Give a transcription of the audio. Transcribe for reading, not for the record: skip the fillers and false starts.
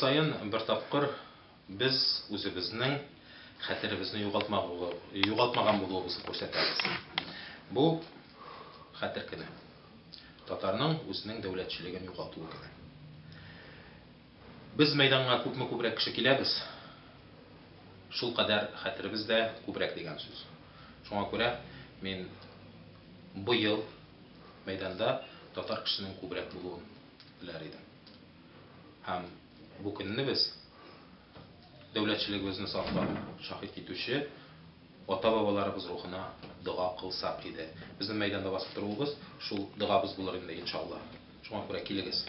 саен бер тапкыр без үзебезнең хәтеребезне югалтмаган булуыбызны күрсәтәбез. Бу хәтер көне. Татарның үзенең дәүләтчелеген югалтуы көне. Без мәйданга күпме күбрәк кеше киләбез, шулкадәр хәтеребез дә күбрәк дигән сүз. Шуңа күрә мин быел мәйданда татар кешесенең күбрәк булуын теләр идем. Һәм бу көнне без дәүләтчелегебезне саклап шаһит китүче ата-бабаларыбыз рухына дога кылсак иде. Безнең мәйданда басып торуыбыз шул догабыз булыр инде, иншалла. Шуңа күрә килегез.